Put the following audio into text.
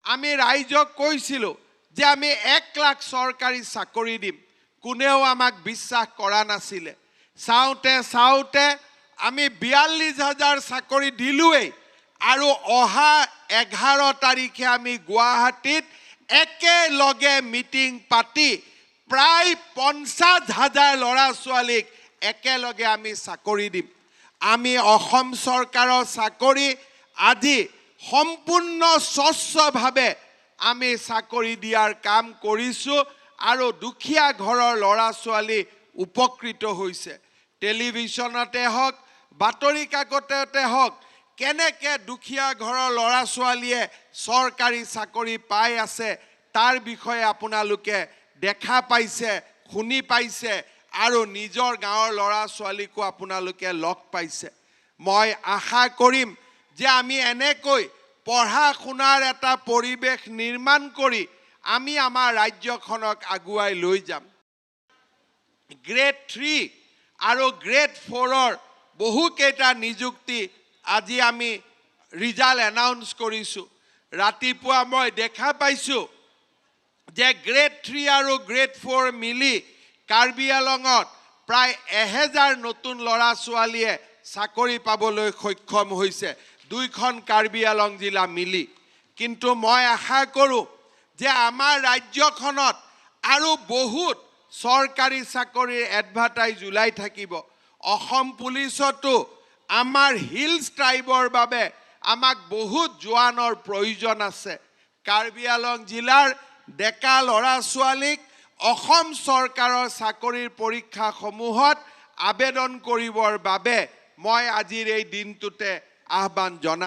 আমি ৰাইজক কৈছিলোঁ যে আমি 1 লাখ চৰকাৰী চাকৰি দিম। কোনেও আমাক বিশ্বাস কৰা নাছিলে। চাওঁতে চাওঁতে আমি 42 হাজাৰ চাকৰি দিলোৱেই আৰু অহা 11 তাৰিখে আমি গুৱাহাটীত একেলগে মিটিং পাতি প্ৰায় 50 হাজাৰ ল'ৰা ছোৱালীক একেলগে আমি চাকৰি দিম। আমি অসম চৰকাৰৰ চাকৰি আজি সম্পূৰ্ণ স্বচ্ছভাৱে আমি চাকৰি দিয়াৰ কাম কৰিছোঁ আৰু দুখীয়া ঘৰৰ ল'ৰা ছোৱালী উপকৃত হৈছে। টেলিভিশ্যনতে হওক, বাতৰি কাকততে হওক, কেনেকে দুখীয়া ঘৰৰ ল'ৰা ছোৱালীয়ে চৰকাৰী চাকৰি পাই আছে, তাৰ বিষয়ে আপোনালোকে দেখা পাইছে, শুনি পাইছে আৰু নিজৰ গাঁৱৰ ল'ৰা ছোৱালীকো আপোনালোকে লগ পাইছে। মই আশা কৰিম যে আমি এনেকৈ পঢ়া শুনাৰ এটা পৰিৱেশ নিৰ্মাণ কৰি আমি আমাৰ ৰাজ্যখনক আগুৱাই লৈ যাম। গ্ৰেড 3 আৰু গ্ৰেড 4ৰ বহুকেইটা নিযুক্তি আজি আমি ৰিজাল্ট এনাউন্স কৰিছোঁ। ৰাতিপুৱা মই দেখা পাইছোঁ যে গ্ৰেড 3 আৰু গ্ৰেড 4 মিলি কাৰ্বি আলঙত প্ৰায় 1000 নতুন ল'ৰা ছোৱালীয়ে চাকৰি পাবলৈ সক্ষম হৈছে, দুইখন কাৰ্বি আলং জিলা মিলি। কিন্তু মই আশা কৰোঁ যে আমাৰ ৰাজ্যখনত আৰু বহুত চৰকাৰী চাকৰিৰ এডভাৰটাইজ ওলাই থাকিব। অসম পুলিচতো আমাৰ হিলছ ট্ৰাইবৰ বাবে আমাক বহুত জোৱানৰ প্ৰয়োজন আছে। কাৰ্বি আলং জিলাৰ ডেকা ল'ৰা ছোৱালীক অসম চৰকাৰৰ চাকৰিৰ পৰীক্ষাসমূহত আবেদন কৰিবৰ বাবে মই আজিৰ এই দিনটোতে আহ্বান জনাম।